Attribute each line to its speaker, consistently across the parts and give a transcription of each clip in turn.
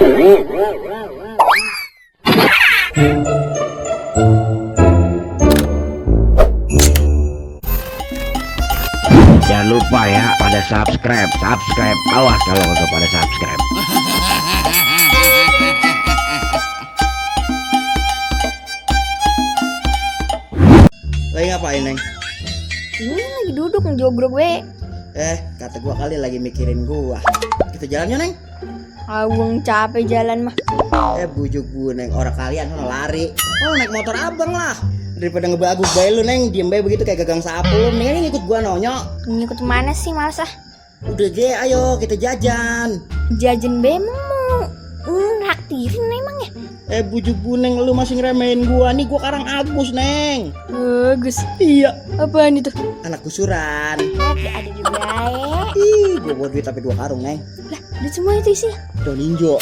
Speaker 1: Jangan lupa ya pada subscribe, awas kalau nggak pada subscribe.
Speaker 2: Lagi ngapain, Neng?
Speaker 3: Ini lagi duduk ngejogrok we.
Speaker 2: Kata gua kali lagi mikirin gua. Kita jalannya, Neng.
Speaker 3: Abang capek jalan mah.
Speaker 2: Bujuk gua, Neng. Orang kalian sono lari. Oh, naik motor abang lah. Daripada ngebagus bayi lu, Neng. Diem bayi begitu kayak gagang sapu lu. Mendingan ngikut gua nonyok.
Speaker 3: Ngikut mana sih, males ah.
Speaker 2: Udah ayo kita jajan.
Speaker 3: Jajan bemo. Naktirin emang ya.
Speaker 2: Bujuk gua, Neng. Lu masih ngeremehin gua. Nih gua Karang Agus, Neng.
Speaker 3: Bagus.
Speaker 2: Iya.
Speaker 3: Apaan itu?
Speaker 2: Anak gusuran.
Speaker 3: Ada juga ya.
Speaker 2: Gua buat duit tapi 2 karung, Neng.
Speaker 3: Lah, udah semua itu isinya.
Speaker 2: Daun ninjo.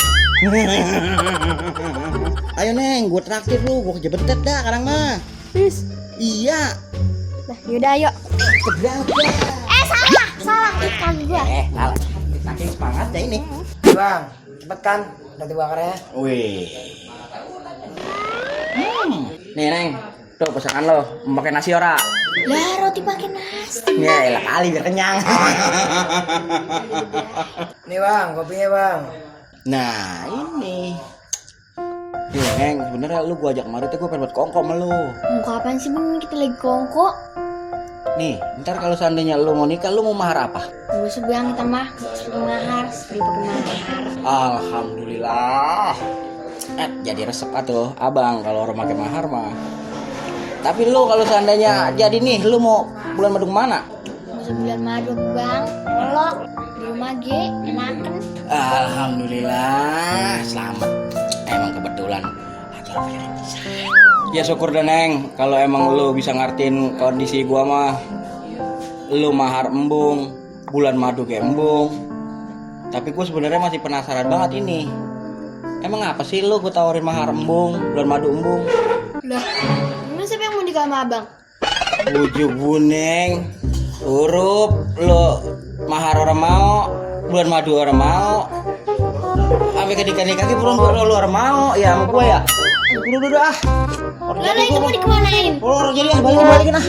Speaker 2: Ayo, Neng, gua traktir lu. Gua kerja betet dah sekarang mah.
Speaker 3: Terus?
Speaker 2: Iya.
Speaker 3: Lah, yaudah ayo.
Speaker 2: Keberapa?
Speaker 3: Salah ikan gua.
Speaker 2: Salah. Saking semangat ya ini.
Speaker 4: Bang, cepet kan? Nanti bakarnya.
Speaker 2: Wih. Nih, Neng. Tuh pesanan lo. Mau pakai nasi ora?
Speaker 3: Lah, roti pakai nasi.
Speaker 2: Ya elah kali biar kenyang.
Speaker 4: Nih bang, kopinya bang.
Speaker 2: Nah, ini. Nih, Neng, sebenernya lu gua ajak kemarin tuh gua pengen buat kongko sama lu.
Speaker 3: Mau kapan sih bang kita lagi kongko?
Speaker 2: Nih, ntar kalau seandainya lu mau nikah, lu mau mahar apa?
Speaker 3: Gak usah bilang kita mah mahar, beli pakai mahar.
Speaker 2: Alhamdulillah. Jadi resep atuh abang kalau orang pakai mahar mah. Tapi lu kalau seandainya jadi nih, lu mau bulan madu kemana?
Speaker 3: Gak usah bulan madu bang, melok di rumah G, enakan.
Speaker 2: Alhamdulillah, selamat. Emang kebetulan acara bisa. Ya syukur deh, Neng. Kalau emang lu bisa ngertiin kondisi gua mah, lu mahar embung, bulan madu kayak embung. Tapi gua sebenarnya masih penasaran banget ini. Emang apa sih lu gua tawarin mahar embung, bulan madu embung?
Speaker 3: Lah, emang siapa yang mau nikah sama abang?
Speaker 2: Bujuk buneng, huruf lu mahar orang mau, bulan madu orang mau. Sampai ke nikah bulan lu orang mau, ya sama gua ya. Udah ah.
Speaker 3: Lah itu mau dikemanain?
Speaker 2: Jadi balikin ah.